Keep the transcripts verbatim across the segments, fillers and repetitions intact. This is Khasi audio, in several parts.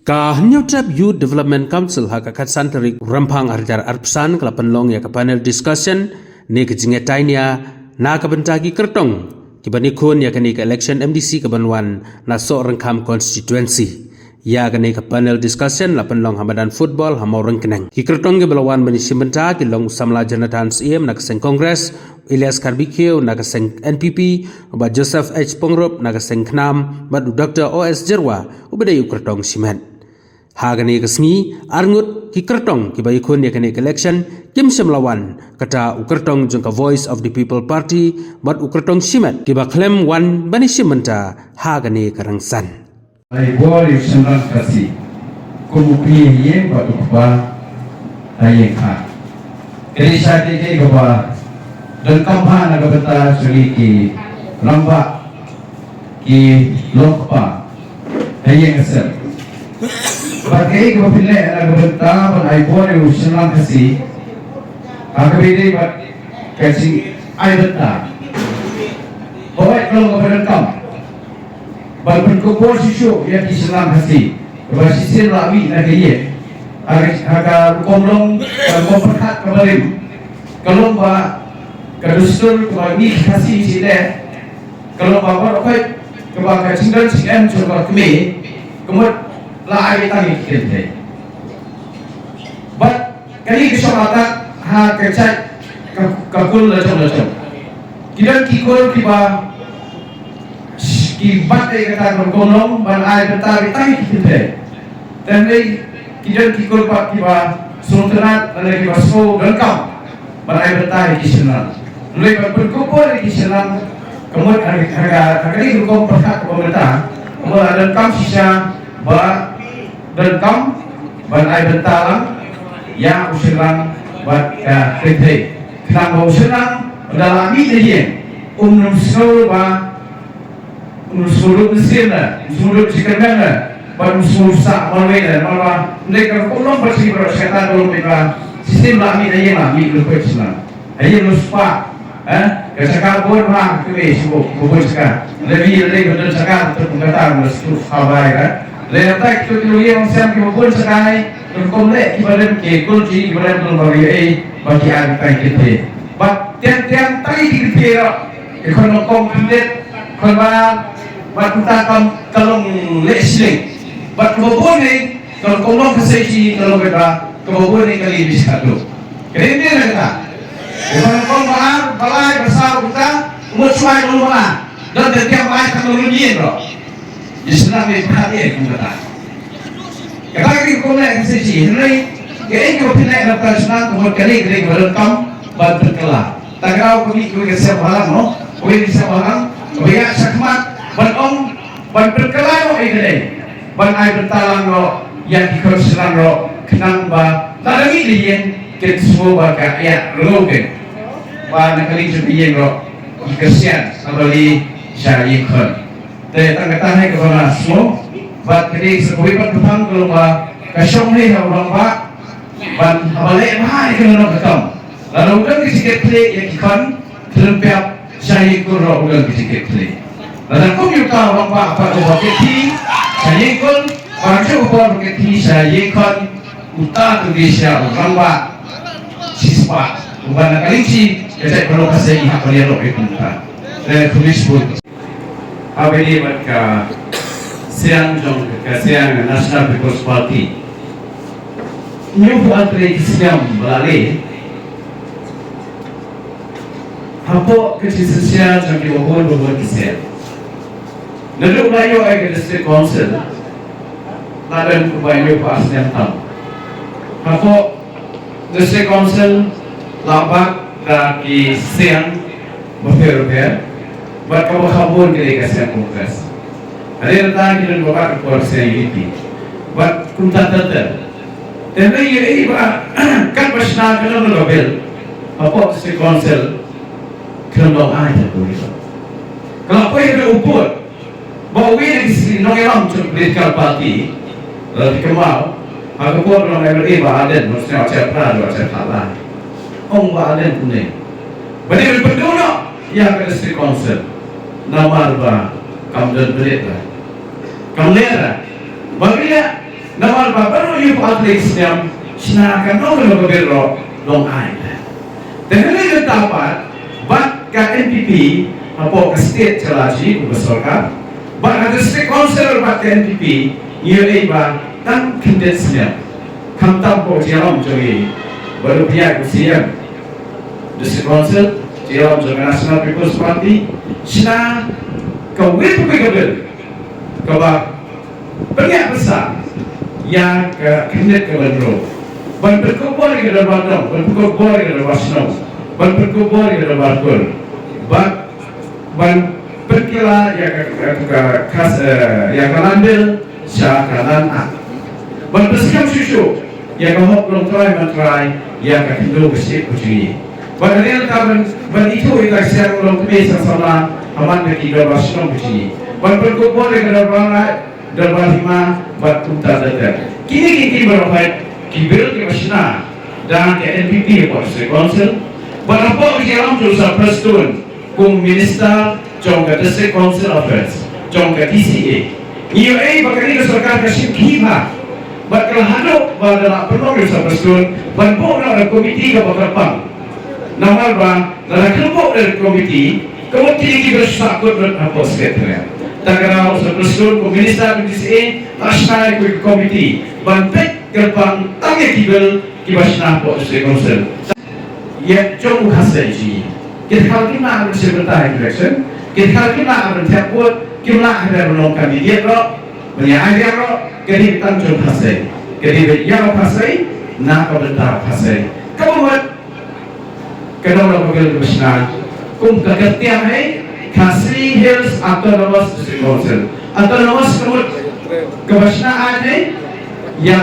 Ka Hynñiewtrep Youth Development Council ha ka khatsan tarik Rymphang arhajar arphew san ka la pynlong ïa ka panel discussion ne ka jingïatainia na ka bynta ki kyrtong kiban ïakhun ïa kane ka election M D C kaban wan na Sohryngkham constituency. Ïa kane ka panel discussion la pynlong ha madan football ha Mawryngkneng. Ki kyrtong kiba la wan ban ïashim bynta ki long u samla Jonathan Syiem na ka seng Congress, Elias Kharbikhiew na ka seng N P P, u Bah Joseph H Pyngrope na ka seng KHNAM, bad u Doctor O S Jyrwa uba dei u kyrtong shimet. Ha kane ka sngi, arngut ki kyrtong kiba ïakhun ïa kane ka election kim shym la wan, kata u kyrtong jong ka Voice of the People Party bad u kyrtong shimet kiba khlem wan ban ïashim bynta ha kane ka rangsan. Ai bor ïa u shynrang Khasi kum u kmie ha ïing bad u kpa ha ïing ha. Ka dei sha kiei kiei kaba donkam bha na ka bynta jong ngi ki rangbah, ki longkpa ha ïing ha sem. Bad kaei kaba phin leh na ka bynta ban ai bor ïa u shynrang Khasi ha kaba ïadei bad ka jingai bynta. Ba wat ka long kaba donkam ban pynkup bor shuh shuh ïa ki shynrang Khasi ba shisien la mih na ka ïing ha ka, ha ka rukom long, ka rukom pyrkhat kaba rim. Ka long ba ka dustur kaba ngi ki Khasi ngi leh, ka long ba baroh khoit kaba ka jingdon jingem jong ka kmie ka mut la ai tang ïa ki kynthei. Bad kane ka shong attack ha ka jait ka, ka kul la jong la jong. Ki don ki kur kiba ki bat ïa kata ka rukom long ban ai bynta ïa tang ïa ki kynthei. Te hynrei ki don ki kur pat kiba sngewtynnat lane kiba sngew donkam ban ai bynta ïa ki shynrang. Hynrei ban pynkup bor ïa ki shynrang ka mut ha, ha, ha kane ka rukom pyrkhat kaba mynta ka mut la donkam shisha ba donkam ban ai bynta lang ïa u shynrang bad ka kynthei. Khnang ba u shynrang ynda la mih na ïing um, um sngew ba, um sngew ruh mynsiem ne, um sngew ruh jingkyrmen ne, bad um sngew sah marwei ne, namar ba ym dei ka rukom long ba shisha baroh shi katta ka long ba shisien la mih na ïing la mih ruh ka shynrang. Ha ïing ruh spah, eh, ka jaka bun ha kmie shu bun jaka. Lei lei ba don jaka tu pun kata ruh shu spah bai ka. Lei ata kitu kitu ïing ong siam kiba bun jaka ai, rukom leh kiba lem ki kulti kiba lem long ba ri ei ba ki ai ba ki kynthei. Ba tiang tiang tai ki kynthei ruh. Ki khon nongkong pyndet, khon ba, bad kumta kam ka long leh shilling. Bad kaba bun hi, ka long kong long ka sei shi, ka long bad ba, kaba bun hi ka li bis ka tu. Ka dei dei na kata. Ka khon nongkong ba ar, ba lai, ba saw kumta, umut shuai ka long ba ar. Don ka tiang ba ai ka long yin ro. Islam ni phat ye kumta. Kata ka dei ka kumne ka shisha, hynrei kaei kaba phin leh na ka shnong ka mut kane ka dei kaba donkam ban pynkylla. Tang kata ka mih kawei ka sep balang, no? Kawei ka sep balang kaba ïaid shakhmat ban ong ban pynkylla noh ïa kane, ban ai bynta lang noh ïa ki khun shnong noh, khnang ba lada mih na ïing kin sngew ba ka ïa rngiew kin ba na ka liang jong ka ïing noh ki kyrshan haba leit sha ïing khun. Te tang kata hi kaba nga sngew bad ka dei sa kawei pat ka phang ka long ba ka shong hi ha u rangbah ban haba leh bha ïa kano kano ka kam. Lada u don ka jingkitkhlieh ïa ki khun, khlem pep sha ïing kur ruh u don ka jingkitkhlieh. Lada kum ïa uta u rangbah pat uba kit hi sha ïing kur, ba ha kajuh ka por u kit hi sha ïing khun, uta tu dei shisha u rangbah shispah uba na ka liang shi ka jaitbynriew ka seng ha ka liang ruh ïa kumta. Te khublei shibun. Haba ïadei bad ka siang jong ka siang National People's Party, hynñiewphew ar tylli ki snem ba la leit, hapoh ka jingsynshar jong kiba bun ba bun ki seng, naduh ba la ïoh ïa ka District Council la don kumba hynñiewphew ar snem tam. Hapoh District Council la bat da ki seng bapher bapher, bad kaba kham bun ka dei ka seng Congress. Hadien nangta ki don ba bat ka por seng U D P bad kumta ter ter. Te hynrei ïa i ba katba shna ka long ka bill hapoh District Council, ka long ai ta ku ri. Ka la poi ha u pud ba uwei na ki nongïalam jong ka political party la kynmaw ha ka por ba long M L A Bah Ardent, nong sniaw Chepra, Bah Chepra la ong Bah Ardent kumne ba dei ban pynduh noh ïa ka District Council namar ba kam don bynta, kam leh ra ba ïa Namar ba baroh ïa u patlek snem shna ka nong ka nong ka ber ro dong ai. Te hynrei ka ta pat bad ka N P P hapoh ka state jylla jong ka sorkar bad ha district council bad ka N P P ngi ïohi ba tang khyndiat snem. Khamtam ko jyllom jong i ba ruh pia ko C M district council jyllom jong ka National People's Party shna ka wei ka wei ka ber kaba pynïaid pyrshah ïa ka khyndiat kaba hynriew ban pynkup bor ïa ka dorbar dong, ban pynkup bor ïa ka dorbar shnong, ban pynkup bor ïa ka dorbar kur, ban ban pynkylla ïa ka ka ka ka ïa ka Land Bill sha ka Land Act, ban pynskhem shuh shuh ïa ka hok long trai ban trai ïa ka khyndew ka shyiap ka jong ngi. Ban ïa ka ban ban ithuh ïa ka seng long kmie seng samla ha man ka ki dorbar shnong ka jong ngi. Ban pynkup bor ïa ka dorbar raid, dorbar hima bad kumta ter ter. Kine ki ki baroh peit ki bill kiba shna da ka N P P hapoh District Council bad hapoh ka jingïalam jong u Sir Prestone kum Minister jong ka District Council Affairs jong ka D C A. Ngi ïohi ba kane ka sorkar ka shim khia bha bad ka la haduh ba da la pynlong ïa u Sir Prestone ban buh noh ka komiti kaba kyrpang. Namar ba lada khlem buh da ka komiti ka mut kine ki briew sah kut lut hapoh Secretariat. Ta ka daw u Sir Prestone kum Minister ka D C A la shna ïa ka komiti ban peit kyrpang tang ïa ki bill kiba shna hapoh District Council. Ïa jong u Khasi jong ngi. Ki dkhar kim lah ban shim bynta ha election, ki dkhar kim lah ban thep vote, kim lah ban long candidate ruh, ban ïa ai ruh, ka dei tang jong u Khasi. Ka dei ban ïa u Khasi na ka bynta u Khasi. Kaba mut ka dei ka bill kaba shna kum ka kyrteng hi Khasi Hills Autonomous District Council. Autonomous ka mut kaba shna ai hi ïa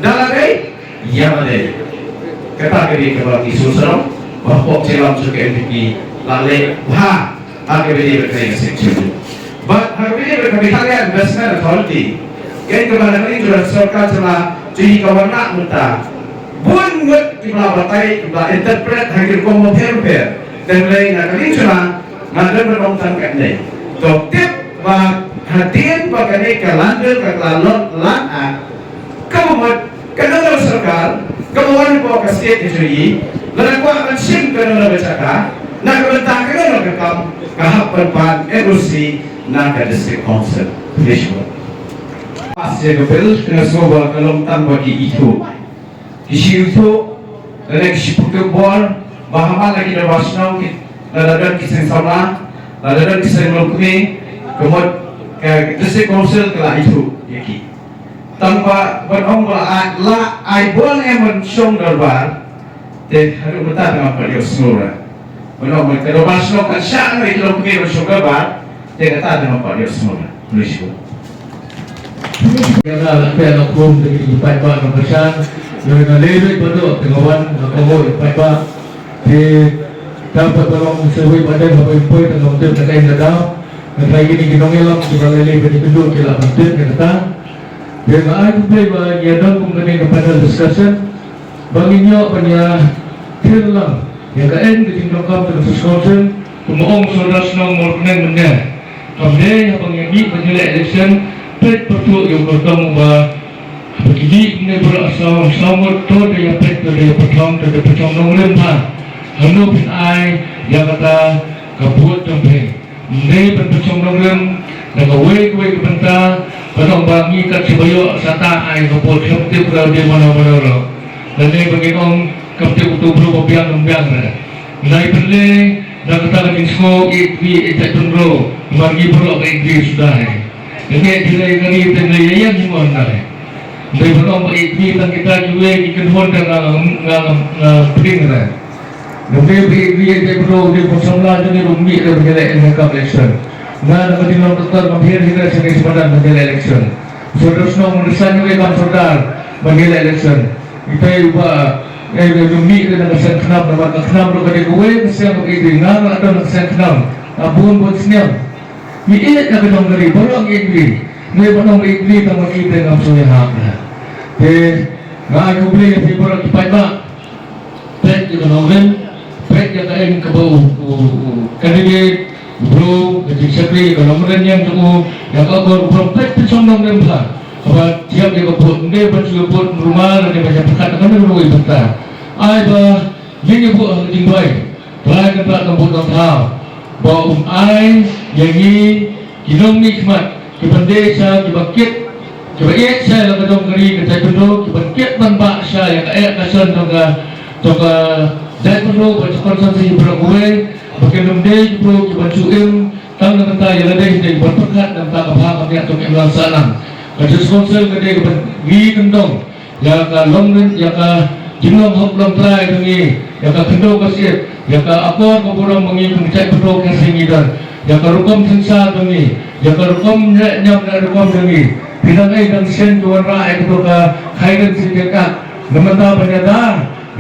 da lade ïa lade. Kata ka dei kaba ngi sngewsarong ba hapoh jingïalam jong ka N P P la leh bha ha kaba ïadei bad kane ka section. Bad ha kaba ïadei bad ka Meghalaya Investment Authority, kane kaba na ka liang jong ka sorkar jylla jong ngi ka wanrah mynta bun ngut kiba la batai, kiba la interpret ha ki rukom bapher bapher. Te hynrei na ka liang jong nga, nga don ban ong tang katne. To tip ba hadien ba kane ka Land Bill ka la lot lad, kaba mut ka nongïalam sorkar kaba wan hapoh ka state ka jong ngi, lada kwah ban shim kano kano ka jaka na ka bynta kano kano ka kam, ka hap ban pan N O C na ka District Council. Khublei shibun. Pass ïa ka bill, nga sngew ba ka long tang ba ki ithuh. Ki shu ithuh, lane ki shu pynkup bor ba ha man la ki dorbar shnong ki, lada don ki seng samla, lada don ki seng longkmie, ka mut ka District Council ka la ithuh ïa ki. Tang ba ban ong ba la ai, la ai bor ne ban shong dorbar, te haduh mynta te ngam pat ïohsngew re. Ban ong ba ka dorbar shnong kan shah noh ïa ki longkmie ban shong dorbar, te kata te ngam pat ïohsngew re. Khublei shibun. Ïa nga la peit la kum te ki paidbah nongkyrshan, ïa nga lei lei baduk te nga wan nga kohnguh ïa ki paidbah. Te da pat ba long sa wei pat dei haba ïa poi te ngam tip na kaei ka daw. Nga trai kine ki nongïalam kiba lei lei ba ki kynduh ki lah ban tip ïa kata. Te nga ai khublei ba ngi ïa don kum kane ka panel discussion ba ngin ïoh ban ïa kheiñ lang ïa ka aiñ ka jingdonkam ka District Council. Kumba ong Sordar Shnong Mawryngkneng mynne, kam dei haba ngi mih ban ïaleh election peit pyrthuh ïa u kyrtong ba haba ki mih kumne baroh saw saw ngut to da ïa peit to da ïa pynthong to da pynthong nongrim bha. Hangno phin ai ïa kata ka vote jong phi? Ym dei ban pynshong nongrim da kawei kawei ka bynta, ban ong ba ngi kat shaba ïoh sa tah ai ka vote, kam tip ka dei mano mano ruh. Lane ba ngin ong kam tip uto u briew ba biang ym biang re. Ngi pynlong da kata ka jingsngew ïeit ri ïeit jaitbynriew, namar ngi baroh ka ïeit ri suda hi. Lane ïeit ri ka ri te ngi ïa ïeng hi mo hynda hi. Ym dei ban ong ba ïeit ri tang kita kiwei ki kynhun te nga nga nga pdeng re. Ngi dei ba ïeit ri ïeit jaitbynriew, dei ban samla jong ngi ruh mih re ban ïaleh election. Nga na ka jinglong doktor ngam hiar hi re sha ka smadan ban ïaleh election. Sordar Shnong Mawryngkneng ruh kam sordar ban ïaleh election. Ngi tei ba eh ruh mih re na ka seng khnam namar ka khnam ruh ka dei kawei ka seng kaba ïeit ri. Nga nga don na ka seng khnam. Nga bun bun snem. Ngi ïeit na ka jong ka ri, baroh ngi ïeit ri. Ngi baroh ngi ïeit ri tang ma ki te ngam sngewhap. Te nga ai khublei ïa phi baroh ki paidbah. Peit ïa ka nongrim, peit ïa ka aiñ kaba u, u, u candidate, u briew, ka jingshakri, ïa ka nongrim ïa jong u, ïa ka akor u briew, peit pynshong nongrim bha. Ka Ba thiap ïa ka vote, ym dei ban shu vote rumal, ym dei ban shu pyrkhat, ka nang ruh ïa bynta. Ai ba ïa ngi vote ha ka jingduwai. Trai Kynrad Nongbud Nongthaw ba un ai ïa ngi ki nongmihkhmat kiban dei sha kiba kit, kiba ïeit sha ïa la ka jong ka ri ka jaitbynriew, kiban kit ban bah sha ïa ka eh ka shon jong ka, jong ka jaitbynriew bad jong ka constituency baroh kawei, ba kin ym dei ki briew kiban shu im tang na ka bynta ïa lade hynrei ban pyrkhat na ka bynta ka bha ka miat jong ka imlang sahlang. Ka District Council ka dei kaban ri kyndong ïa ka long, ïa ka jinglong hok long trai jong ngi, ïa ka khyndew ka shyiap, ïa ka akor ka burom ba ngi kum ka jaitbynriew Khasi ngi don, ïa ka rukom synshar jong ngi, ïa ka rukom neh niam neh rukom jong ngi. Phi dang ei dang shen ki wanrah ïa kato ka Khyrim Citizens Act. Namar ta ban ïada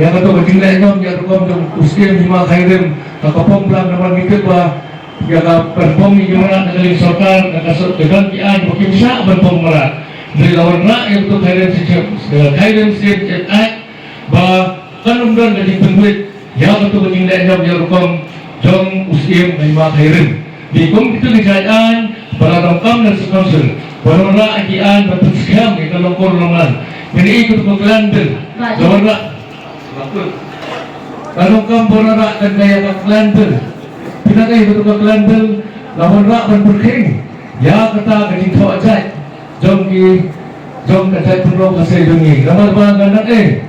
ïa kato ka jingleh niam ïa rukom jong u Syiem Hima Khyrim ha ka Pongplang, namar ngi tip ba ïa ka ban pom ïa ki mrad na ka liang sorkar, na ka sor-, ka don ki aiñ ba kim shah ban pom mrad. Hynrei la wanrah ïa kato ka Khyrim Citizens, eh, Khyrim Citizens Act ba kan ym don ka jingpynwit ïa kato ka jingleh niam ïa rukom jong u Syiem Hima Khyrim. Dei kum kito ki jait aiñ ba la donkam na District Council ba la wanrah ïa ki aiñ ban pynskhem ïa ka longkur longman. Mynta ïa kato ka clan bill la wanrah. Ka donkam ba la wanrah kane ka clan bill. Pynban ïa kato ka clan bill la wanrah ban pyrkhing ïa kata ka jingthoh jait jong ki, jong ka jaitbynriew Khasi jong ngi. Namar ba nga dang ei,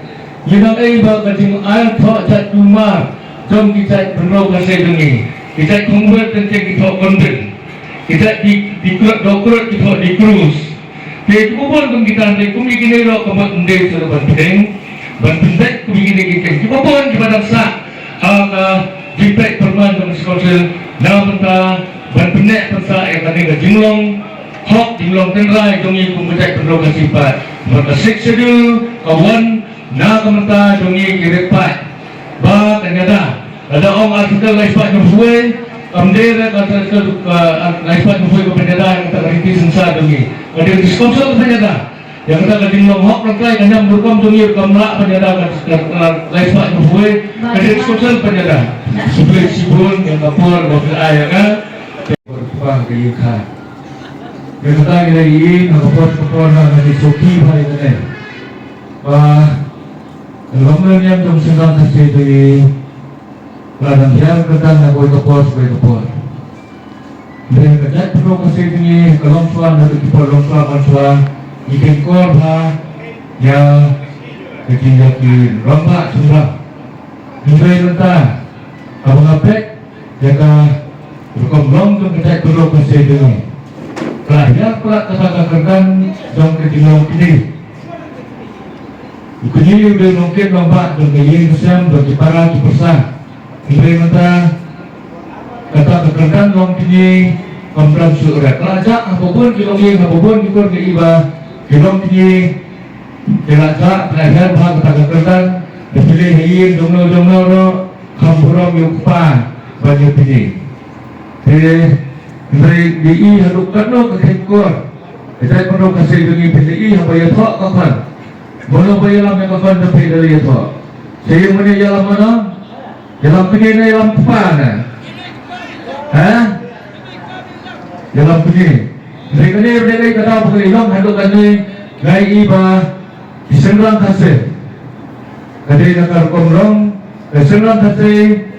ngi dang ei ba ka jingai thoh jait kulmar jong ki jaitbynriew Khasi jong ngi, ki jait Commonwealth teng teng ki thoh Hornbill, ki jait Di, Dikru-, Dohkrut ki thoh Dicrus. Te kiba bun kum kita, hynrei kum ïa kine ruh ka mut ym dei shuh ban pdeng ban pynbeit kum ïa kine ki khein. Kiba bun kiba dang sah ha ka jingpeit pyrman jong ka District Council na bynta ban pynneh pynsah ïa kane ka jinglong hok jinglong tynrai jong ngi kum ka jaitbynriew Khasi pat. Namar ka Sixth Schedule ka wan na ka bynta jong ngi ki riewpaid. Ba kan ïada, lada ong Article lai spah hynñiewphew wei, kam dei re ka Article, uh, lai spah hynñiewphew wei ka ban ïada ïa kata ka riti synshar jong ngi. Ka dei ka District Council ka ban ïada ïa kata ka jinglong hok longtrai, ka niam rukom jong ngi ruh kam lah ban ïada ka, ka, ka lai spah hynñiewphew wei, ka dei ka District Council ka ban ïada. Shublei shibun ïa ka por ba phi la ai ïa nga. Ba ka ïa ka. Ïa kata ngi la ïohi na ka por ka por na ka dei shoki bha ïa kane. Ba ka long ka niam jong shynrang Khasi te la dang hiar kyrdan na kawei ka por sha kawei ka por. Hynrei ka jaitbynriew Khasi te ngi ka longshuwa naduh ki por longshuwa manshuwa ngi khein kor bha ïa ka jingïakhun rangbah shynrang. Hynrei mynta haba nga peit ïa ka rukom long jong ka jaitbynriew Khasi te ngi, ka la hiar palat kata ka kyrdan jong ka jinglong kñi. U kñi u dei nongkit nongbah jong ka ïing ka sem, jong ki para ki pyrsa. Hynrei mynta kata ka kyrdan long kñi kam don shuh re. Ka la jah ha ba bun ki longïing, ha ba bun ki kur, ka i ba ki long kñi ki la jah, ka la hiar bha kata ka kyrdan. Te phi leit ha ïing jongno jongno ruh kham burom ïa u kpa ban ïa phi. Te hynrei ngi i haduh katno ka khein kor. Ka jaitbynriew Khasi jong ngi, phi leit i haba ïathoh ka khon. Mano ba ïalam ïa ka khon jong phi da leit ïathoh? Sa ïa mano ïalam mano? Ïalam kñi ne ïalam kpa ne? Ha? Ïalam kñi. Hynrei kane ruh dei ka daw ba ka la long haduh katne, nga i ba ki shynrang Khasi. Ka dei na ka rukom long ka shynrang Khasi,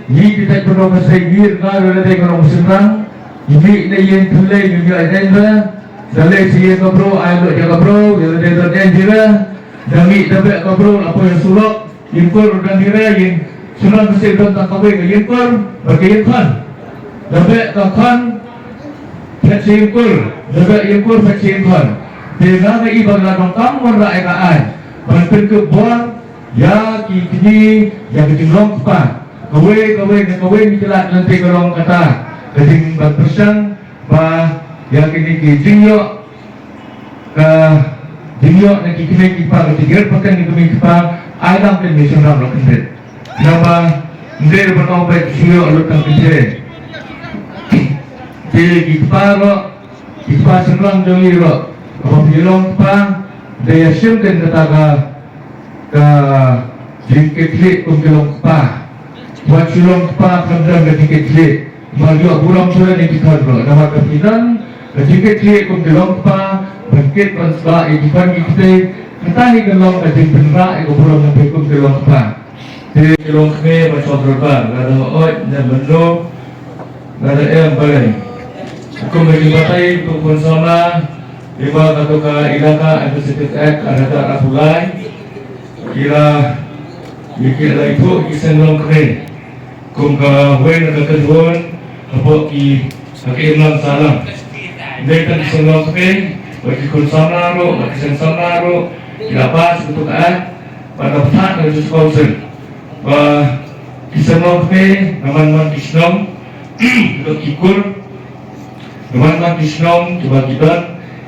ngi ki jaitbynriew Khasi ngi ruh nga ruh lada dei ka long shynrang, ngi mih na ïing thyllei ngi ïoh ïa ka ïing re, da leit sha ïing ka briew ai lut ïa ka briew, ïa lada don ïing re, da mih da beh ka briew la poi ha surok, ïing kur don hi re, ïing shynrang Khasi don tang kawei ka ïing kur bad ka ïing khon. Da beh ka khon phet sha ïing kur, da beh ïing kur phet sha ïing khon. Te nga nga i ba la donkam wanrah ïa ka aiñ ban pynkup bor ïa ki kñi, ïa ka jinglong kpa. Kawei kawei na kawei ngi kylla lynti ka long kata ka jingban pyrshang ba ïa kine ki jingïoh, ka jingïoh na ki kmie ki kpa, ka jingïoh pateng na ki kmie ki kpa, ai dang kin mih shynrang ruh khyndiat. Naba ym dei ban ong ba shu ïoh lut tang kynthei. Te ki kpa ruh, ki kpa shynrang jong ngi ruh, haba phi long kpa, da ïa shim ken kata ka, ka jingkit khlieh kum ki long kpa. Wat shu long kpa khlem don ka jingkit khlieh. Ba ïoh burom shuh ïa ki khon ruh. Namar ka phi don ka jingkit khlieh kum ki long kpa, Pynkhih pynskhem ïa ki khun ki kti, kata hi ka long ka jingpynrah ïa ka burom na phi kum ki longkpa. Te ki longkmie ba shong dorbar, lada hooid ne mynno, lada em balei. Kum ka jingbatai ka khun samla, ïa ba kato ka ilaka Administrative Act ar hajar arphew lai, ki la ïa ki la ithuh ki seng longkmie. Kum kawei na ka kynhun hapoh ki, ha ka imlang sahlang. Dei tang ki seng longkmie bad ki khun samla ruh bad ki seng samla ruh ki la pass kato ka Act bad la pass na ka District Council ba ki seng longkmie na man man ki shnong, ki kur, namar ma ki shnong kiba ki don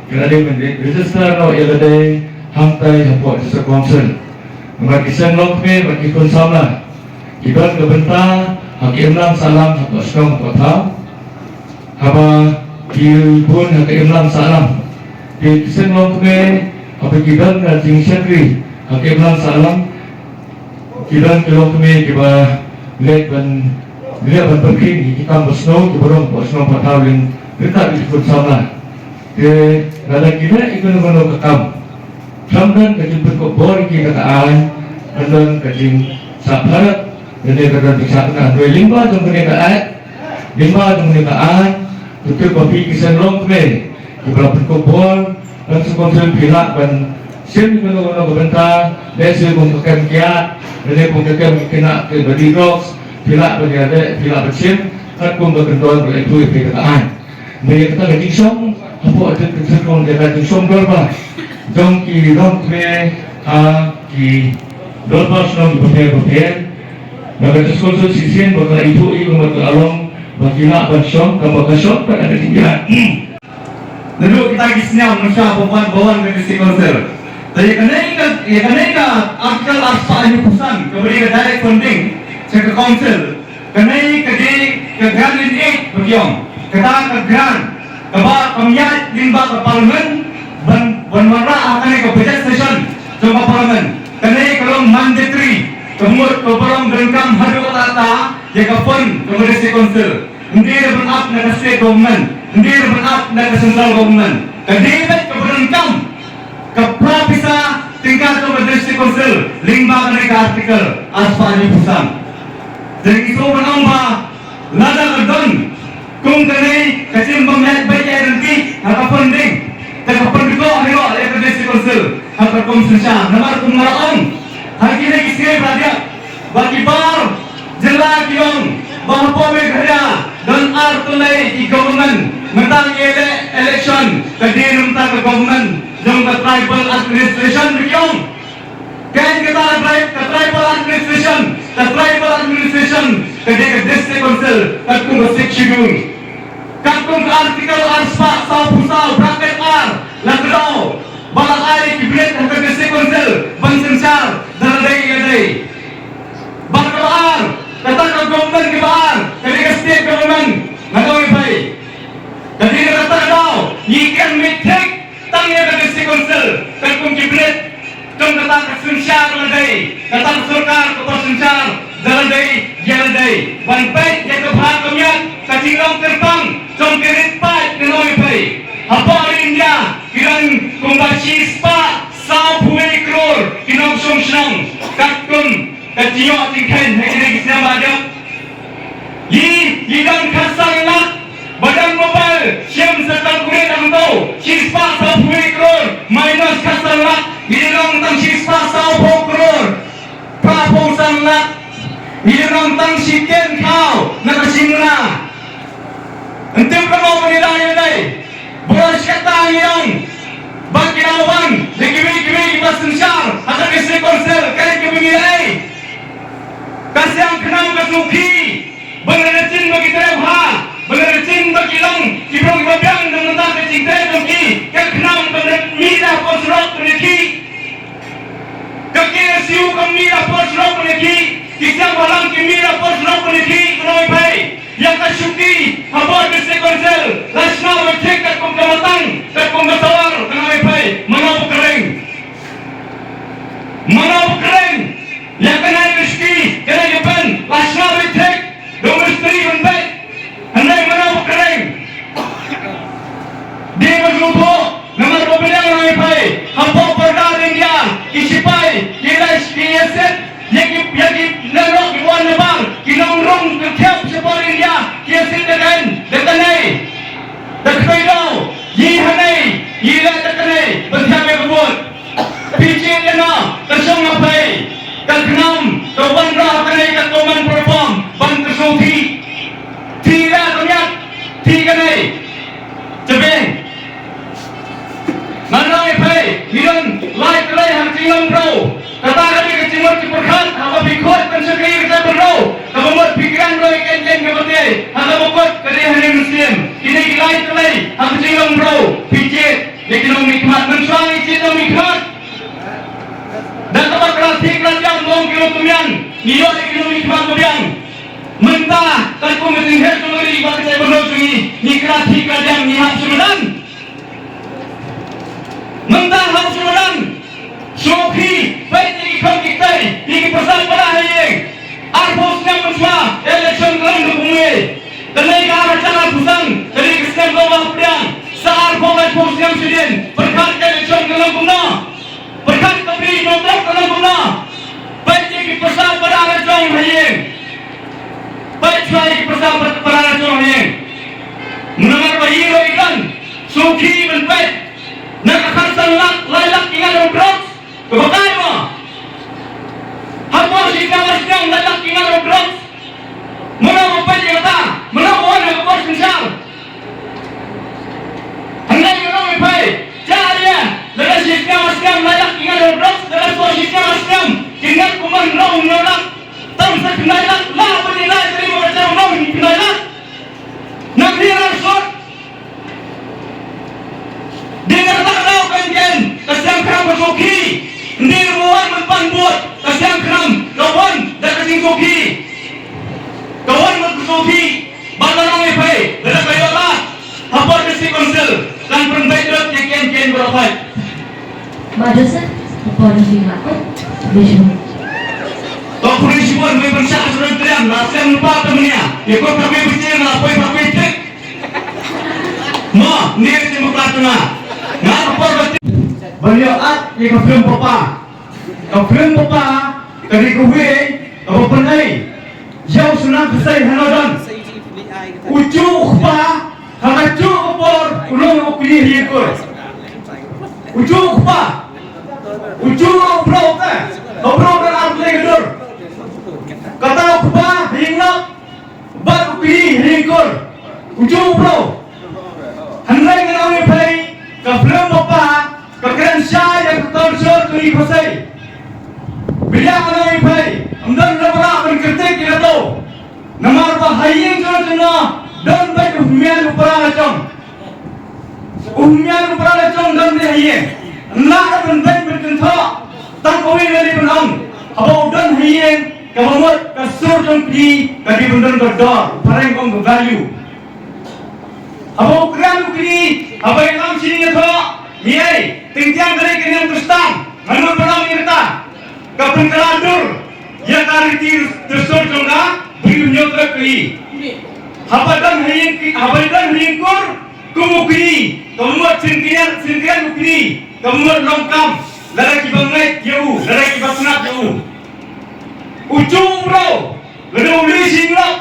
ki la dei ban register noh ïa lade hangtai hapoh District Council. Namar ki seng longkmie bad ki khun samla ki don ka bynta ha ka imlang sahlang hapoh shnong hapoh thaw. Haba ki bun ha ka imlang sahlang, ki seng longkmie haba ki don ka jingshakri ha ka imlang sahlang, ki don ki longkmie kiba leh ban, leh ban pynkhih ïa ki kam basniew kiba rung hapoh shnong hapoh thaw lynti ryngkat ki khun samla. Te lada ki leh ïa kano kano ka kam, khlem don ka jingpynkup bor ïa ki da ka aiñ, khlem don ka jingsngewthuh, lane ka don ka jingshah kynnoh. Hynrei lyngba jong kane ka aiñ, lyngba jong kane ka aiñ, to tip ba phi ki seng longkmie kiba la pynkup bor, District Council phi lah ban shim ïa kano kano ka bynta, lehse kum ka kem kiad, lane kum ka kem ki khynnah kiba dih drugs, phi lah ban ïaleh, phi lah ban shim katkum ka kyndon ba la ïathuh ïa phi da ka aiñ. Hynrei ïa kata ka jingshong hapoh ka jingshong, ïa ka jingshong dorbar jong ki longkmie ha ki dorbar shnong kiba pher bapher, na ka District Council shisien ba ka la ithuh ïa ka, ba ka la long ba ki lah ban shong, kaba ka shong pat ha ka jingïaid. Naduh kita ki snem mynta ba wan, ba wan ka District Council. Te ïa kane ka, ïa kane ka Article arspah hynñiewphew san kaba dei ka direct funding sha ka Council, kane ka dei ka grant in aid ba ki ong. Kata ka grant kaba kam ïaid lyngba ka Parliament ban, ban wanrah ha kane ka budget session jong ka Parliament. Kane ka long mandatory, ka mut kaba long donkam haduh katta katta ïa ka fund jong ka District Council. Ym dei ban ap na ka state government, ym dei ban ap na ka central government. Ka dei beit kaba donkam ka phra pisa tyngka jong ka District Council lyngba kane ka Article arspah hynñiewphew san. Te ngi sngewbha ban ong ba lada ka don kum kane ka jingbym ïaid beit ïaid ryntih ha ka funding, te ka pyndkoh hi ruh ïa ka District Council ha ka rukom synshar. Namar kum nga la ong ha kine ki sngi ba la dep, ba ki bar jylla ki ong ba hapoh Meghalaya don ar tylli ki government. Mynta ngi leh election, ka dei na mynta ka government jong ka tribal administration ba ki ong. Kein kata ka tri-, ka tribal administration, ka tribal administration ka dei ka District Council katkum ka Sixth Schedule. Katkum ka Article arspah sawphew saw bracket ar la kdew ba la ai ki minit ha ka District Council ban synshar da lade ïa lade. Bad kaba ar, kata ka government kaba ar ka dei ka state government. Nga ong ïa phi, ka dei kata ka daw ngi kren mih thik tang ïa ka District Council katkum ki minit. Tang kata ka synshar lade, kata ka sorkar kaba synshar da lade ïa lade. Ban peit ïa ka bha ka miat, ka jinglong kyrpang jong ki rit paid. Nga ong ïa phi, hapoh ri India ki don kumba shispah sawphew wei klur ki nongshong shnong. Katkum ka jingïoh jingkheiñ ha kine ki snem ba la dep, ngi, ngi don khatsan lak ba don mobile shim sa tang kurit hangto, shispah sawphew wei klur minus khatsan lak, ngi long tang shispah sawphew klur phraphew san lak. Ngi long tang shi ktien khaw na ka shi muna. Ym tip kumno ban ïa dei. Bad kata ngi ong ba ki la wan da kiwei kiwei kiba synshar ha ka District Council, ka dei kiba ngi leh. Ka siang khnang ka sngewkhia ba ngi la jin ba ki trei bha, ba ngi la jin ba ki long ki briew kiba biang na ka bynta ka jingtrei jong ki. Ka khnang ba ngi mih da por surok ban ïakhih. Ka K S U ka mih da por surok ban ïakhih. Ki siang balang ki mih da por surok ban ïakhih. Kynnoh ïa phi, ïa ka shuki hapoh District Council la shna beit thik katkum ka matang, katkum ka sawar. Kynnoh ïa phi, mano ba kyrheng? Mano ba kyrheng? Ïa kane ka shuki, kane ka pen la shna beit thik da u mistri ban beit. Hynrei mano ba kyrheng? Dei ba sngewthuh, namar ba phi Ka common perform ban ka sngewthuh. Thi ra ka miat, thi ka nei. Tebeng. Ngan ong ïa phi, ngi don lai tylli ha ka jinglong bro. Kata ka dei ka jingmut jingpyrkhat, haba phi khot ban shakri ka jaitbynriew. Kaba mut phi kren ruh ïa ka ïing ka bynta. Ha kaba kut ka dei ha ri mynsiem. Kine ki lai tylli ha ka jinglong bro. Phi jied ïa ki nongmihkhmat, mynshuwa ngi jied nongmihkhmat. Da kaba kra thied kra jam, ong ki nongtymmen, ngi ïoh ïa ki nongmihkhmat ba biang. Mynta, katkum ka jingher jong ka ri bad ka jaitbynriew jong ngi, ngi kra thied kra jam, ngi hap shu madan. Mynta hap shu madan. Sngewthuh, peit ïa ki kham ki ktai, ïa ki pyrsa para ha ïing. Arphew snem mynshuwa, election ka long da kumne. Kane ka ar hajar arphew san, kane ka snem kaba hapdeng. Sa arphew laiphew snem shadien, pyrkhat election ka long kumno. Pyrkhat ka bri nongdep ka long kumno. Peit ïa ki pyrsa para la jong ha ïing. Peit shuwa ïa ki pyrsa para la jong ha ïing. Namar ba ïing ruh i don. Sngewthuh ban peit. Na ka khatsan lak, lai lak ki ngat ïa u drugs. Kaba kai mo. Hapoh shi snem ar snem lai lak ki ngat ïa u drugs. Mano ba peit ïa kata? Mano ba wan ha ka por synshar? Hynrei ngan ong ïa phi, jia ïa, lada shi snem ar snem lai lak ki ngat ïa u drugs, lada shuwa shi snem ar snem ki ngat kumba hynriew hynñiew lak. Tang sa khyndai lak, la ban ïa lai, tang ba ka jam nong khyndai lak. Nang hi ra sot. Dei na kata ka daw kan ken ka Siangkhram ka sngewthuh. Dei ruh wan ban pan vote ka Siangkhram ka wan da ka jingsngewthuh. Ka wan ban ka sngewthuh. Bad la nang ïa phi, lada ka ïoh lad hapoh District Council, kan pynbeit lut ïa ken ken baroh khoit. Ba Joseph, hapoh District Council. Bishop. To puri shibun, mei ban shah shibun triang, la sem lupa te menia. Ïa ko tapi bichir, la poi tapi tik. Mo, ni ka jingmut ka tuna. Nga ka por ka ti-, ban ïoh at ïa ka film Papa. Ka film Papa ka dei kawei kaba pynei ïa u Suna Khublei Hanodan. U juh u kpa ha ka juh ka por u long u kli hi kur. U juh u kpa. U juh u bro ka. Ka bro ka ar lei dur. Kata u kpa hi ngap. Bad u kli hi kur. U juh u bro. Hynrei ngan ong ïa phi, ka film Papa ka kren shai ïa ka culture jong ngi Khasi. Bad ngan ong ïa phi, ym don lem ba lah ban kyrtied ïa kato. Namar ba ha ïing jong ngi don beit u hynmen u para la jong. U hynmen u para la jong don beit ha ïing. Ym lah ban beit ban kynthoh. Tang kawei ngan dei ban ong. Haba u don ha ïing, kaba mut ka sur jong phi ka dei ban don ka dor, phareng ong ka value. Haba u kren u kli, haba i lam shini ïathoh, ngi ei, teng tiang ka dei ka niam Khristan, nga nud ban ong ïa kata. Ka pynkylla dur ïa ka riti dur sur jong ka, bri u ñiewtrep ka i. Haba don ha ïing ki, haba don ha ïing kur, kum u kli, ka mut sngewkren, sngewkren u kli, ka mut long kam, lada kiba ngeit ïa u, lada kiba sngap ïa u. U juh u bro, lada u leit sha ïing lok,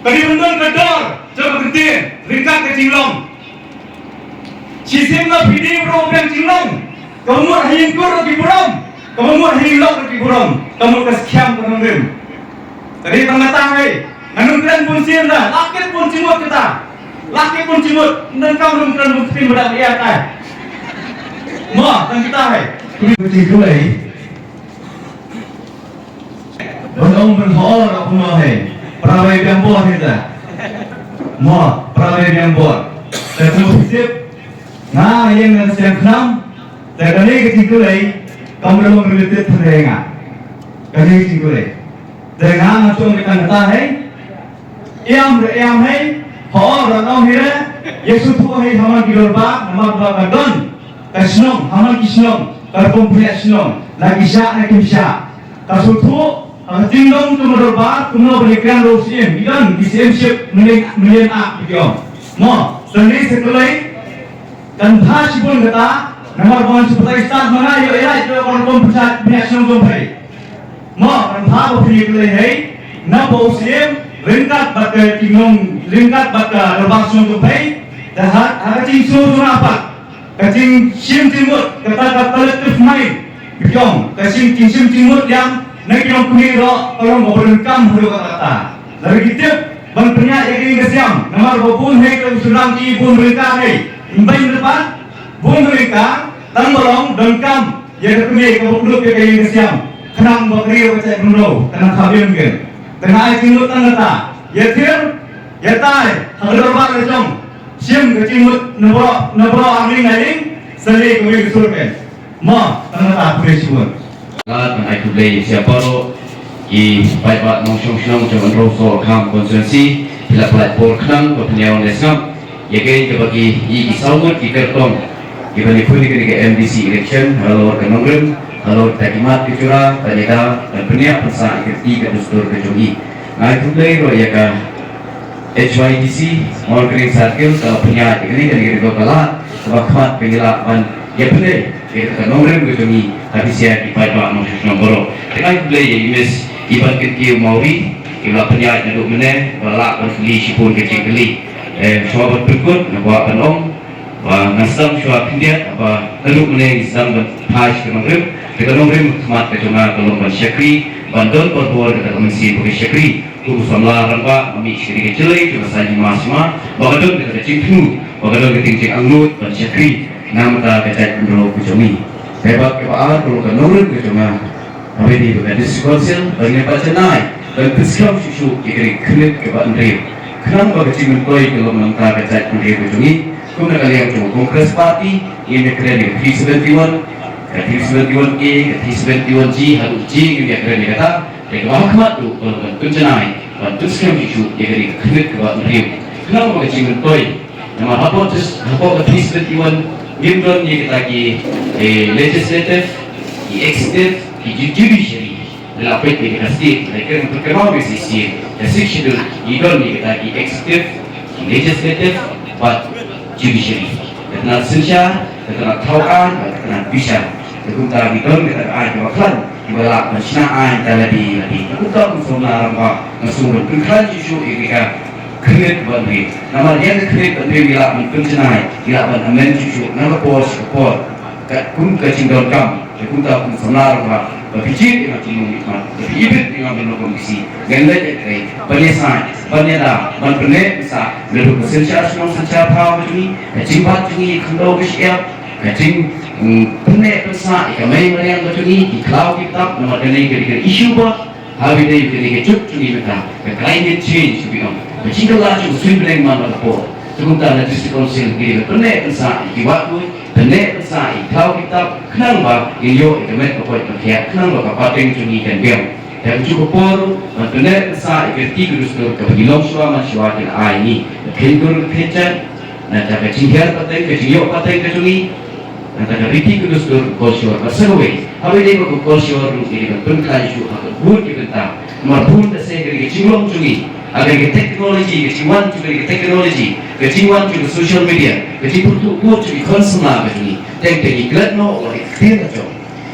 ka dei ban don ka dor jong ka ktien ryngkat ka jinglong. Shisien la phi dei u bro biang jinglong, ka mut ha ïing kur ruh ki burom, ka mut ha ïing lok ruh ki burom, ka mut ka skhem ka nongrim. Ka dei tang kata hei, ngan ym kren bun sien da, la kit bun jingmut kata. La kit bun jingmut, nang kam ym kren bun sien ba da ïa tai. Mo, tang kata hei. Khublei. Ban ong ban hor kumno hei. Para wei biang bor hi ta. Mo, para wei biang bor. Te tu sip. Nga ïeng na Siangkhram. Te kane ka jingkylli kam da long related than nga. Kane ka jingkylli. Te nga nga chong ka tang kata hei. Ïam re ïam hei, hooid ra nong hi re, ïa sngewthuh hei ha man ki dorbar, namar ba ka don ka shnong, ha man ki shnong, ka rukom pynïaid shnong, la ki shah, la kim shah. Ka sngewthuh, ha ka jingdon jong ka dorbar, kumno ban ïakren ruh u syiem, ki don ki syiemship, mlien, mlien ak, ki ong. Mo, tang ne sa kylli, kan bha shibun kata, namar ba ngan shu batai start ma nga, ïoh ïa, ïoh ka rukom pynïaid, pynïaid shnong jong phi. Mo, kan bha ba phi kylli hei, na ba u syiem, ryngkat bad ka jinglong, ryngkat bad ka dorbar shnong jong phi, te ha, ha ka jingsngew jong nga pat, ka jingshim jingmut, kata ka collective mind, biang, ka jing, jingshim jingmut ïa, Na ki longkmie ruh ka long kaba donkam haduh katta katta. Lada ki tip ban pynïaid ïa kane ka siam, namar ba bun hi ka sdang ki bun ryngkat hi. Ym beiñ lypa, bun ryngkat, tang ba long donkam ïa ka kmie kaba kdup ïa kane ka siam. Khnang ba ka ri ka jaitbynriew kan nang kham biang. Te nga ai jingmut tang kata, ïa thied, ïa tai ha ka dorbar la jong. Shim ka jingmut na baroh, na baroh arliang arliang, sa leh kawei ka sur. Mo, tang kata, khublei shibun. Lad ban ai khublei ïa baroh ki paidbah nongshong shnong jong Mawryngkneng Kham constituency, ki la pynlait por khnang ban pynïaw ne sngap ïa kaei kaba ki, ïa ki saw ngut ki kyrtong kiba ngi pynlong ïa kane ka M D C election halor ka nongrim, halor ka khmat ka jura, ban ïada, ban pynïap pynsah ïa ka riti ka dustur ka jong ngi. Nga ai khublei ruh ïa ka H Y D C Mawryngkneng Circle, ka la pynïaid ïa kane, kane ka dei ka lad kaba khmat ba ngi lah ban ïapynlong ïa ka nongrim ka jong ngi ha phi sha ki paidbah nongshong shnong baroh. Te nga ai khublei ïa i Miss Iban Kyntiew Mawrie, iba la pynïaid naduh mynne, ba la lah ban kylli shibun ka jingkylli. Eh, shuwa ban pynkut, nga kwah ban ong ba ngan sdang shuwa khyndiat, ba naduh mynne ngi sdang ban phai sha ka nongrim. Te ka nongrim ka khmat ka jong nga ka long ban shakri, ban don barabor kata ka mynsiem ba ka shakri. Kum u samla rangbah, nga mih sha kane ka jyllei jong ka saiñ hima sima, ba ka don kata ka jingthmu, ba ka don ka jingangnud ban shakri na ka bynta ka jaitbynriew ka jong ngi. Te bad kaba ar ka long ka nongrim ka jong nga. Haba ïadei bad ka District Council, ba ngin ïa pynjanai ban pynskhem shuh shuh ïa ka ri khyndiat kaba hynriew. Khnang ba ka jingmyntoi ka long na ka bynta ka jaitbynriew ka jong ngi. Kum na ka liang jong ka Congress Party, ngin ïa kren ïa ka three seventy-one, ka three seventy-one A, ka three seventy-one G, haduh G ngin ïa kren ïa kata. Te kaba ha khmat ruh ka long ban pynjanai ban pynskhem shuh shuh ïa ka ri khyndiat kaba hynriew. Khnang ba ka jingmyntoi. Namar hapoh jus-, hapoh ka three seventy-one ngim don ïa kita ki, eh, legislative, ki executive, ki ju-, judiciary. Lada peit ïa ka state, lada kren, kynmaw ïa ka state, ka Sixth Schedule, ngi don ïa kita ki executive, ki legislative, bad judiciary. Ka tnat synshar, ka tnat thaw aiñ, bad ka tnat bishar. Te kumta ngi don kita ki aiñ kiba khlaiñ, kiba lah ban shna aiñ da lade lade. Te kumta kum u samla rangbah, nga sngew ban pynkhlaiñ shuh shuh ïa ka khyndiat kaba hynriew. Namar ïa ka khyndiat kaba hynriew ngi lah ban pynjanai, ngi lah ban amend shuh shuh na ka por sha ka por. Ka, kum ka jingdonkam, te kumta kum u samla rangbah, ba phi jied ïa nga kum u nongmihkhmat, ba phi ibit ïa nga ban long kum u C E M. Ngan leit ïa ka, ban ïasaid, ban ïada, ban pynneh pynsah, naduh ka synshar shnong synshar thaw ka jong ngi, ka jingbat jong ngi, ka khyndew ka shyiap, ka jing, mm, pynneh pynsah ïa ka mei mariang ka jong ngi, ki khlaw ki btap, namar kane ka dei ka issue ba ha kaba ïadei bad kane ka juk jong ngi mynta, ka climate change kaba ong. Ka jingkylla jong ka suiñ bneng man la ka por. Te kumta na District Council ngi dei ban pynneh pynsah ïa ki wah duh, pynneh pynsah ïa ki khlaw ki btap, khnang ba ngin ïoh ïa ka met ka poi ka khiah, khnang ba ka pateng jong ngi kan biang. Te ha kajuh ka por ruh ban pynneh pynsah ïa ka riti ka dustur kaba ngi long shuwa man shuwa ki la ai ngi. Ka kheiñ kur ka kheiñ jait, nangta ka jinghiar pateng, ka jingïoh pateng ka jong ngi, nangta ka riti ka dustur, ka culture, bad sa kawei, haba ïadei bad ka culture ruh ngi dei ban pynkhlaiñ shuh ha ka bun ki bynta. Namar bun ka seh ka dei ka jinglong jong ngi ha ka dei ka technology, ka jingwan jong ka dei ka technology, ka jingwan jong ka social media, ka jingpyrthuh pud jong ki khun samla ka jong ngi. Teng teng ngi klet noh ïa ka ktien ka jong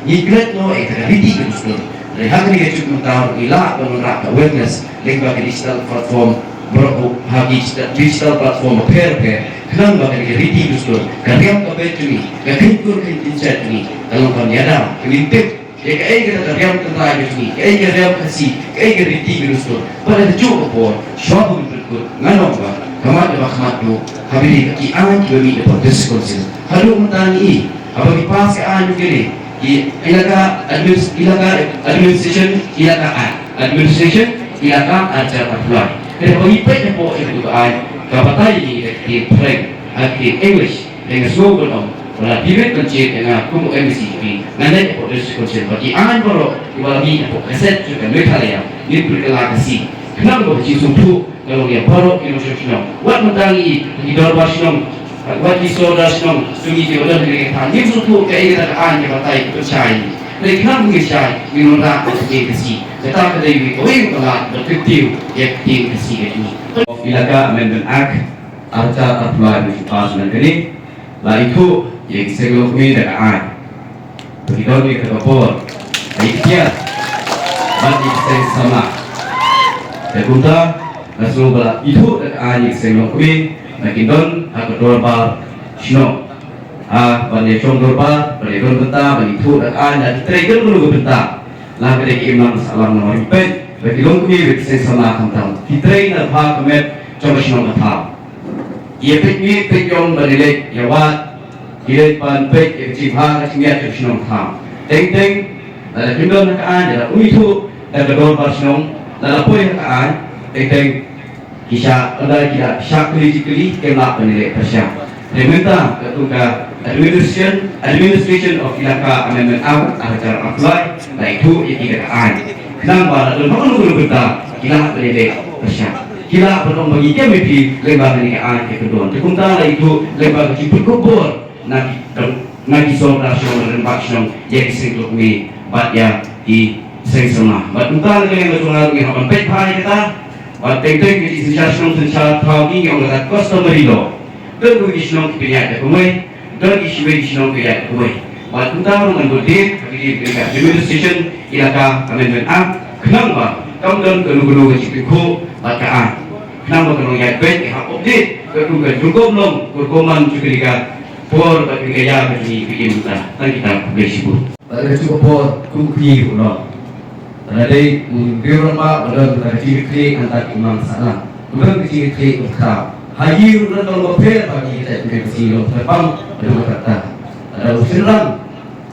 ngi, klet noh ïa ka riti ka dustur. Te ha kane ka juk mynta ruh ngi lah ban wanrah ka awareness lyngba ka digital platform, baroh ha ki digital, digital platform bapher bapher, khnang ba ka riti ka dustur, ka riam ka beit jong ngi, ka kheiñ kur kheiñ jait jong ngi, ka long ban ïada, ka ngin tip ïa kaei kata ka riam tynrai ka jong ngi, kaei ka riam Khasi, kaei ka riti ka dustur. Bad ha kajuh ka por, shuwa ba ngin pynkut, ngan ong ba ka mat kaba khmat ruh, haba ïadei bad ki aiñ kiba mih napoh District Council, haduh mynta ngi i, haba ngi pass ka aiñ kane, ki Elaka Adminis-, Elaka Administration Elaka Act, Administration Elaka Arhajar Arphew Lai. Te haba ngi peit hapoh ïa katu ka aiñ, ka batai ïa ngi da ka ktien Phareng, ha ka ktien English. Te nga sngew ban ong ba lada phi rit ban jied ïa nga kum u M D C jong phi, ngan leit hapoh District Council, bad ki aiñ baroh kiba la mih hapoh ka state jong ka Meghalaya, ngin pynkylla Khasi. Khnang ba ka jingsngewthuh ka long ïa baroh ki nongshong shnong. Wat mynta ngi ki dorbar shnong, wat ki sordar shnong jong ngi kiba don ha kane ka thaiñ, ngim sngewthuh kaei kata ka aiñ kaba batai ka pynshai ïa ngi. Te khnang ba ngin shai, ngin wanrah ka ktien Khasi. Kata ka dei kawei ka lad ba kyntiew ïa ka ktien Khasi ka jong ngi. Of Elaka Amendment Act, Arhajar Arphew Lai ba shu pass mynta kane, la ithuh ïa ki seng longkmie da ka aiñ. Ba ki don ïa ka por, ïa ki tiar, bad ïa ki seng samla. Te kumta, nga sngew ba la ithuh da ka aiñ ïa ki seng longkmie ba kin don ha ka dorbar shnong. Ha ban ïa shong dorbar, ban ïa don bynta, ban ithuh da ka aiñ, la ki trei kano kano ka bynta. La ka dei ki imlang sahlang na Mawryngpeit, ba ki longkmie bad ki seng samla khamtam ki trei na bha ka met jong ka shnong ka thaw. Ïa peit miet peit ïong ban ïaleit ïawad, ïaleit ban peit ïa ka jingbha ka jingmiat jong ka shnong ka thaw. Teng teng lada kim don ha ka aiñ, lada um ithuh da ka dorbar shnong, lada poi ha ka aiñ, teng teng ki shah, ynda ki la shah kylli jingkylli, kim lah ban ïaleh pyrshah. Te mynta katkum ka Administration, Administration of Elaka Amendment Act ar hajar arphew lai, la ithuh ïa ki da ka aiñ. Khnang ba lada don ha kano kano ka bynta ki lah ban ïaleh pyrshah, ki lah ban ong ba ngi kem ïa phi lyngba kane ka aiñ ka kyndon. Te kumta la ithuh lyngba ka jingpynkup bor na ki, na ki sordar shnong, na ki rangbah shnong, ïa ki seng kmie bad ïa ki seng samla. Bad kumta na ka liang ka jong nga ruh ngi hap ban peit bha ïa kata. Bad teng teng ki synshar shnong synshar thaw ngi, ngi ong kata customary law. Don kiwei ki shnong ki pynïaid da kawei, don kiwei ki shnong ki ïaid da kawei. Bad kumta ruh ngan bud dien ha ki dien ka Administration Elaka Amendment Act, khnang ba kam don kano kano ka jingpynkhuh bad ka aiñ. Khnang ba ka nongïaid beit ka hap update katkum ka jingkhop long, ka rukom man jong kane ka por bad kane ka ïa ka jong ngi ka im mynta. Tang kita, khublei shibun. Bad ka juh ka por kum u kñi ruh u long. Lada dei u briew rangbah ba don ka jingkitkhlieh hangta ki imlang sahlang, u don ka jingkitkhlieh u thaw. Ha ïing ruh don tang ba pher ba ki kjat ki kynsi long tyrpang ba dei kata. Lada u shynrang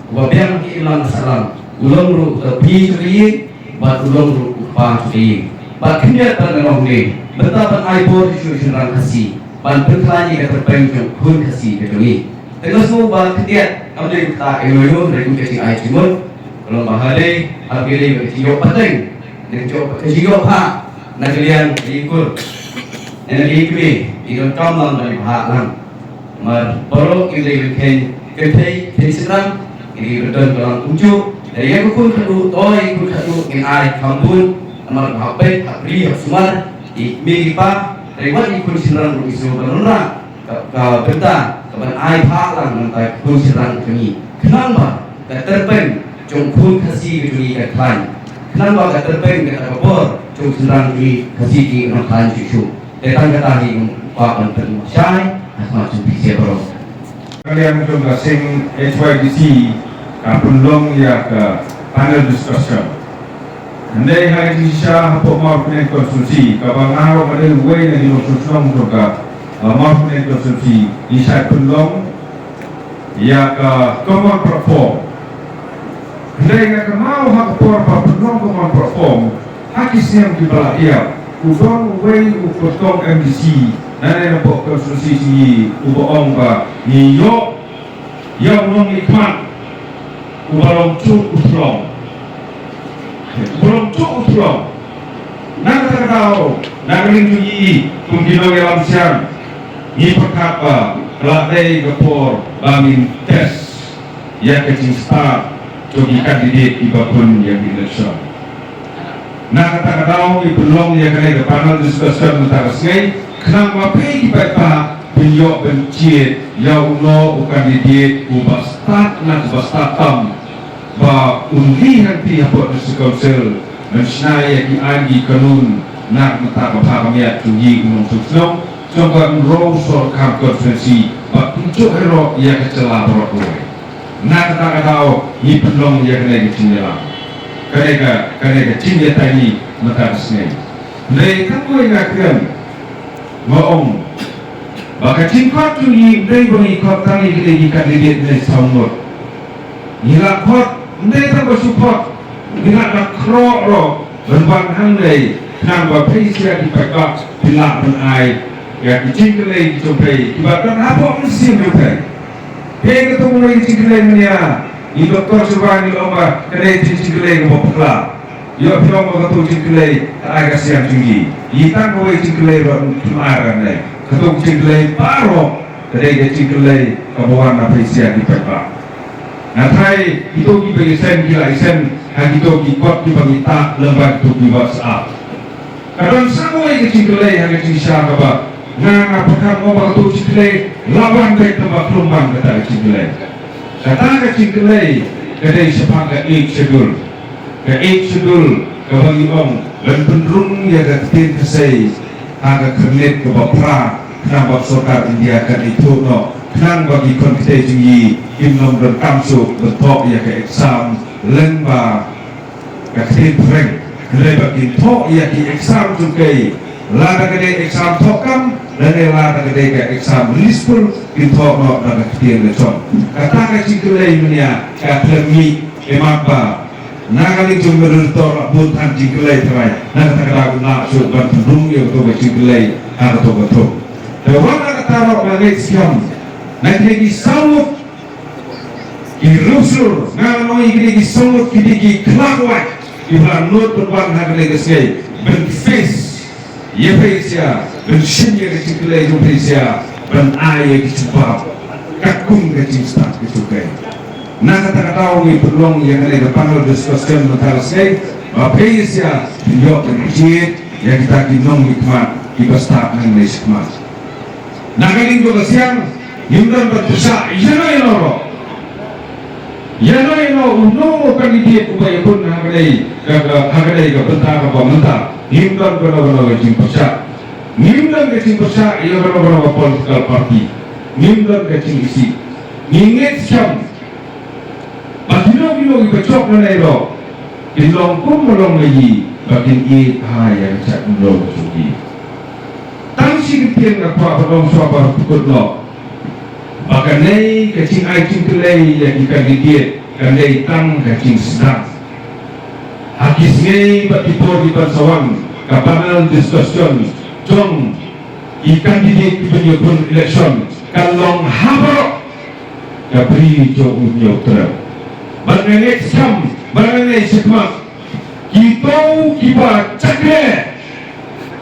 uba biang ki imlang sahlang u long ruh uta u phi jong ka ïing bad u long ruh u kpa jong ka ïing. Bad khyndiat pat ngan ong ne, mynta ban ai bor ïa u shynrang Khasi ban pynkhlaiñ ïa ka tyrpeng jong u khun Khasi ka jong ngi. Te nga sngew ba khyndiat kam dei kata, ïoh ïoh, hynrei kum ka jingai jingmut ka long ba ha dei, ha dei ka jingïoh pateng, ka jingïoh, ka jingïoh bha na ka liang ka ïingkur, na ka ïingkmie, i donkam lang ban ïa bha lang. Namar baroh ki dei ban kheiñ kynthei kheiñ shynrang, ki dei ban don ka lang kumjuh. Te ïa ka khun khadduh, to ïa ka khun khadduh ngin ai kham bun, namar ba hap beit, hap ri, hap sumar, i kmie i kpa, hynrei wat ïa ka khun shynrang ruh ngi sngew ban wanrah ka, ka bynta kaban ai bha lang na ka bynta ka khun shynrang ka jong ngi. Khnang ba ka tyrpeng jong u khun Khasi ka jong ngi kan khlaiñ. Khnang ba ka tyrpeng, kata ka bor jong u shynrang jong ngi Khasi ka jong ngi kan khlaiñ shuh shuh. Te tang kata hi nga kwah ban pynshai ha khmat jong phi baroh. Ka liang jong ka seng H Y D C ka pynlong ïa ka panel discussion. Hynrei ha ka jingshisha hapoh Mawryngkneng constituency, kaba nga ruh nga dei uwei na ki nongshong shnong jong ka, uh, Mawryngkneng constituency, ngi shait pynlong ïa ka common platform. Hynrei nga kynmaw ha ka por ba pynlong common platform ha ki snem kiba la ïap, u don uwei u kyrtong M D C na ne na pok constituency jong ngi uba ong ba ngi ïoh ïa u nongmihkhmat uba long tjuh u thlong. Uba long tjuh u thlong. Na kata ka daw, na ka liang jong ngi kum ki nongïalam siang, ngi pyrkhat ba ka la dei ka por ba ngin test ïa ka jingstad jong ki candidate kiba pun ïa ka election. Na kata ka daw ngi pynlong ïa kane ka panel discussion mynta ka sngi, khnang ba phi ki paidbah phin ïoh ban jied ïa uno u candidate uba stad na uba stad tam, ba un dei hangtei hapoh District Council ban shna ïa ki aiñ ki kanun na ka bynta ka bha ka miat jong ngi u nongshong shnong jong ka Mawryngkneng Sorkar Constituency, bad kumjuh ruh ïa ka jylla baroh kawei. Na kata ka daw ngi pynlong ïa kane ka jingïalang, kane ka, kane ka jingïatai ngi mynta ka sngi. Hynrei tang kawei nga kren, nga ong ba ka jingkhot jong ngi ym dei ba ngi khot tang ïa kine ki candidate ne saw ngut. Ngi la khot, ym dei tang ba shu khot, ngi la da khroh ruh ban wan hangne khnang ba phi sha ki paidbah phin lah ban ai ïa ki jingkylli ki jong phi kiba don hapoh mynsiem jong phi. Phi katto katne ki jingkylli mynta, i Doktor Shuwa ngi ong ba kane ka jingkylli kaba bakla. Ïoh phi ong ba katto jingkylli ka ai ka siang jong ngi. Ngi tang kawei jingkylli ruh phim ai ranei. Katto jingkylli baroh ka dei ka jingkylli kaba wan na phi sha ki paidbah. Nga tharai kito kiba ïaseng ki la ïaseng ha kito ki kot kiba ngi tah lyngba kito ki WhatsApp. Ka don sa kawei ka jingkylli ha ka jingshisha kaba nga, nga pyrkhat mo ba kato ka jingkylli la wan beit, kaba khlem wan kata ka jingkylli. Kata ka jingkylli ka dei shaphang ka Eighth Schedule. Ka Eighth Schedule kaba ngi ong ban pynrung ïa ka ktien Khasi ha ka khyrnit kaba phra, khnang ba ka sorkar India kan ithuh noh, khnang ba ki khon ktei jong ngi kim nym donkam shuh ban thoh ïa ka exam lyngba ka ktien phareng. Hynrei ba kin thoh ïa ki exam jong ki, lada ka dei exam thoh kam, lane lada ka dei ka exam release pool, kin thoh noh da ka ktien la jong. Kata ka jingkylli mynne ka khlem mih, te map ba na ka liang jong ka moderator la bun than jingkylli tharai. Na kata ka daw ngin lah shuh ban pynrung ïa kato ka jingkylli ha kato ka thung. Te wat la kata ruh nga ngeit skhem na kine ki saw ngut ki riew shlur, nga ong ïa kine ki saw ngut ki dei ki khlak wait kiba nud ban wan ha kane ka sngi ban face ïa phi sha, ban shim ïa ka jingkylli jong phi sha, ban ai ïa ka jubab katkum ka jingstad ka jong ki. Na kata ka daw ngi pynlong ïa kane ka panel discussion mynta ka sngi ba phi sha phin ïoh ban jied ïa kita ki nongmihkhmat kiba stad hangne shakhmat. Na ka liang jong ka siang ngim don ban pyrshah ïano ïano ruh. Ïano ïano uno u candidate uba ïakhun ha kane ka, ka, ha kane ka bynta kaba mynta, ngim don kano kano ka jingpyrshah. Ngim don ka jingpyrshah ïa kano kano ka political party. Ngim don ka jingisih. Ngi ngeit skhem ba kino kino kiba jop nangne ruh kin long kum ba long na yi, ba kin ïeit ha ïa ka jaitbynriew ka jong ngi. Tang shi kyntien nga kwah ban ong shuwa ba kut noh ba kane ka jingai jingkylli ïa ki candidate kan dei tang ka jingsdang. Ha ki sngi bad ki por kiban sa wan, ka panel discussion jong ki candidate kiban ïakhun election kan long ha baroh ka bri jong U Hynñiewtrep. Bad nga ngeit skhem ba nangne shakhmat kito kiba jakhlia,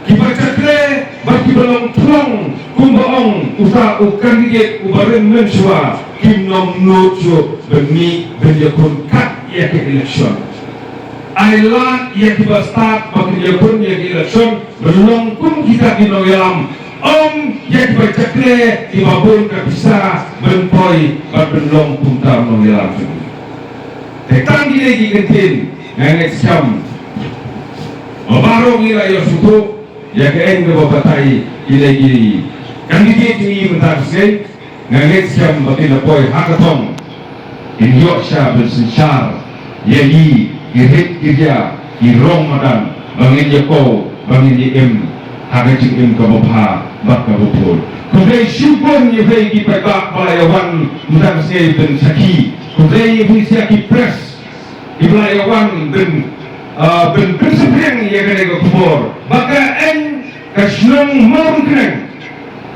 kiba jakhlia bad kiba long thlong kumba ong uta u candidate uba rim mynshuwa, kim nym nud shuh ban mih ban ïakhun kat ïa ka election. Ai lad ïa kiba stad ba kin ïakhun ïa ka election ban long kum kita ki nongïalam, ym ïa kiba jakhlia kiba bun ka pisa ban poi bad ban long kumta u nongïalam jong ngi. Te tang kine ki kyntien nga ngeit skhem ba baroh ngi la ïohsngew ïa kaei kaba batai kine ki candidate jong ngi mynta ka sngi. Nga ngeit skhem ba kin da poi ha ka thong, kin ïoh sha ban synshar ïa i, i rit i ria, i rong madan ba ngin ïa ko, ba ngin ïa im ha ka jingim kaba bha bad kaba bun. Khublei shibun ïa phi ki paidbah ba la ïa wan mynta ka sngi ban sakhi. Khublei ïa phi sha ki press kiba la ïa wan ban, ah, ban pynsaphriang ïa kane ka khubor ba ka, eh, ka shnong Mawryngkneng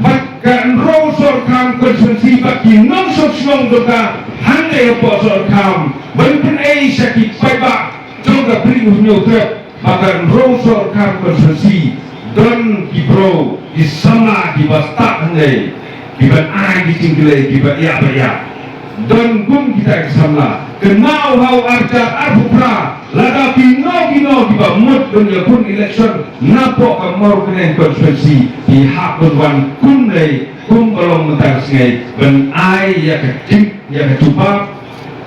bad ka Hynriewsohkham constituency bad ki nongshong shnong jong ka hangne hapoh Sohryngkham ban pynei sha ki paidbah jong ka bri U Hynñiewtrep ba ka Hynriewsohkham constituency don ki briew ki samla kiba stad hangne kiban ai ki jingkylli kiba ïa ba ïa. Don kum kita ki samla. Kynmaw ha u arhajar arphew phra lada kino kino kiba mut ban ïakhun election napoh ka Mawryngkneng constituency ki hap ban wan kumne kumba long mynta ka sngi ban ai ïa ka jing ïa ka jubab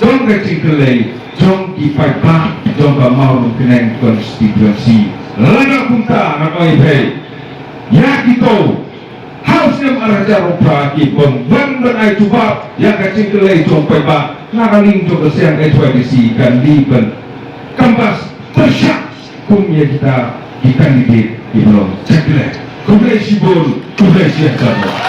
jong ka jingkylli jong ki paidbah jong ka Mawryngkneng constituency. Lada kumta nga ong ïa phi ïa kito ha u snem arhajar arphew phra ki bym wan ban ai jubab ïa ka jingkylli jong paidbah, na ka liang jong ka seng H Y D C kan dei ban canvass pyrshah kum ïa kita ki candidate kiba long jakhlia. Khublei shibun, khublei shihajar.